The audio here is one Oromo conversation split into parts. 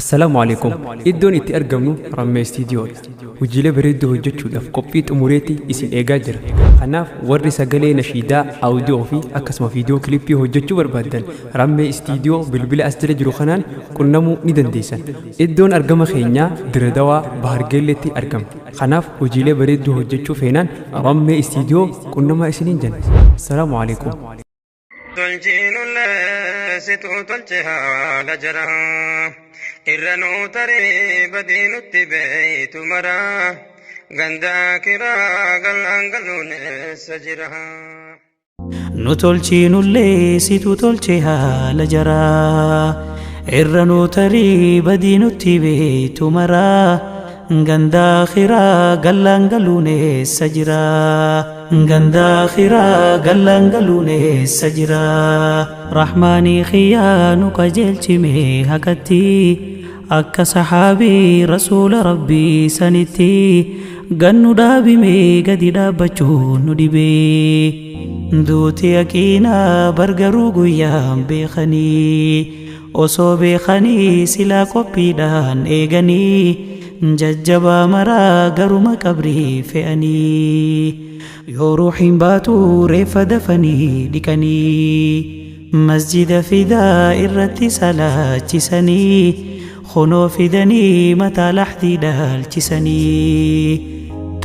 Assalaamu Aleykum. Iddoon itti argamnu Rammee Studio dha. Hojiilee bareedduu hojjechuudhaaf qophii xumureeti isin eegaa jira. Kanaaf warri sagalee nashiidaa, audio fi akkasuma viidiyoo kilippii hojjechuu barbaaddan Rammee Studio bilbila as jala jiru kanaan qunnamuu ni dandeessan. Iddoon argama keenyaa Diredawaa Bahargeelleetti argamna. Kanaaf hojiilee bareedduu hojjechuu feenaan Rammee Studio qunnamaa isiniin jenna. Assalaamu Aleykum. Tolchiinullee situ tolche haala jara irra nuu taree badii nutti beeytu mara ganda akiraa gallaan galuun eessa jira. Nu tolchiinullee situ tolche haala jaraa irra nuu tarii badii nutti beeytu maraa Ganda akhiraa gallaan galuun eessa jira? Ganda akhiraa gallaan galuun eessa jira? Rahmaanii kiyyaa nu qajeelchi mee haqatti akka sahaabii rasuula rabbii sanitti gannu dhaabimee gadi dhaabbachuun nu dhibee. Duuti yaqiinaa bargaruu guyyaan beekanii Osoo beekanii silaa qophiidhaan eeganii jajjabaa maraa garuma qabrii fe'anii yoo ruuhiin baatu reeffa dafanii dhiqanii masjida fidaa irratti salaachisanii kunoo fidanii mataa lahdii dhaalchisanii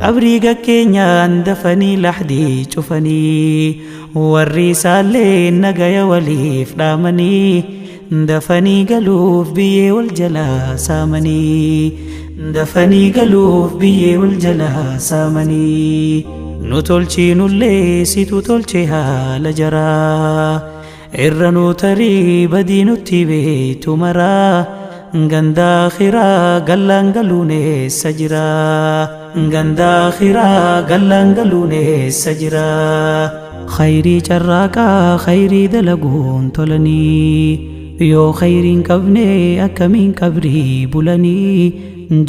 qabrii gakkeenyaan dafanii lahdii cufanii Warri isaallee nagaya waliif dhaamanii dafanii galuuf biyyee wal jalaa saamanii dafanii galuuf biyyee wal jalaa saamanii nu tolchiinullee situ tolche haala jaraa irra nu tarii badii nutti beeytu maraa ganda akhiraa gallaan galuun eessa jira ganda akhiraa gallaan galuun eessa jira khayrii carraaqaa khayrii dalaguun tolanii yoo khayriin qabne akkamiin qabrii bulanii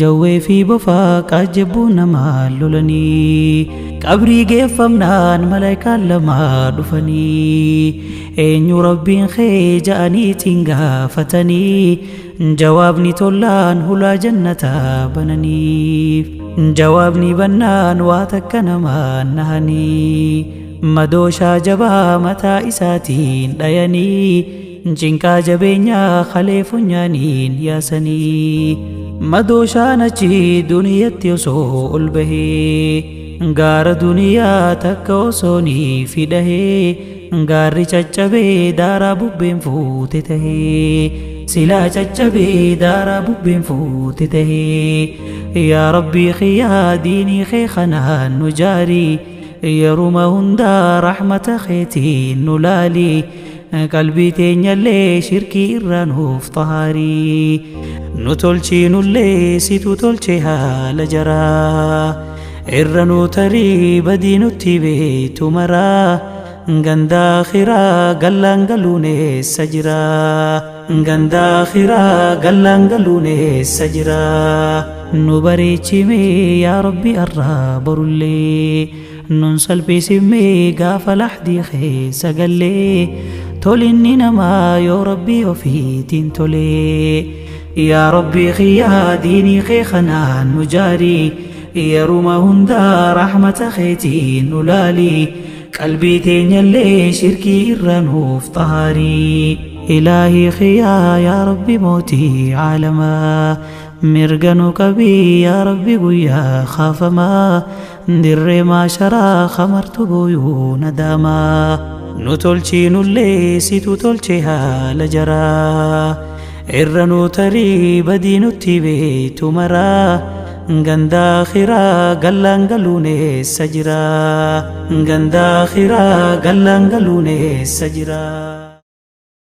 Jawwee fi bofa qaajjabbuu namaa lolanii qabrii geeffamnaan malaayikaan lama dhufanii eenyu rabbiin kee ja'aniitiin gaafatanii jawaabni tollaan hulaa jannataa bananiif jawaabni bannaan waa takka namaan nahanii madooshaa jabaa mataa isaatiin dhayanii Cinqaa jabeenyaa kalee funyaaniin yaasanii madooshaan achi duniyatti osoo ol bahee gaara duniyaa takka osoo ni fidhahee gaarri caccabee daaraa bubbeen fuute tahee silaa caccabee daaraa bubbeen fuute tahee yaa rabbii kiyyaa diinii kee kanaan nu jaarii Yeruma hundaa rahmata keetiin nu laali qalbii teenyallee shirkii irraa nuuf xahaari nu tolchiinullee situ tolche haala jaraa irra nu tarii badii nutti beeytu maraa ganda akhiraa gallaan galuun eessa jira ganda akhiraa gallaan galuun eessa jira Nu bareechimee yaa Rabbi arraa borullee nun salphisimee gaafa lahdii keessa gallee tolinni namaa yoo Rabbii ofiitiin tolee yaa Rabbii kiyyaa diinii kee kanaan nu jaari yeruma hundaa rahmata keetiin nu laali qalbii teenyallee shirkii irraa nuuf xahaarii ilaahii kiyyaa yaa Rabbi mootii caalamaa Mirga nu qabi yaa Rabbi guyyaa kaafamaa dirree maasharaa kamartu booyuu nadaamaa nu tolchiinullee situ tolche haala jaraa irra nu tarii badii nutti beeytu maraa ganda akhiraa gallaan galuun eessa jira ganda akhiraa gallaan galuun eessa jira.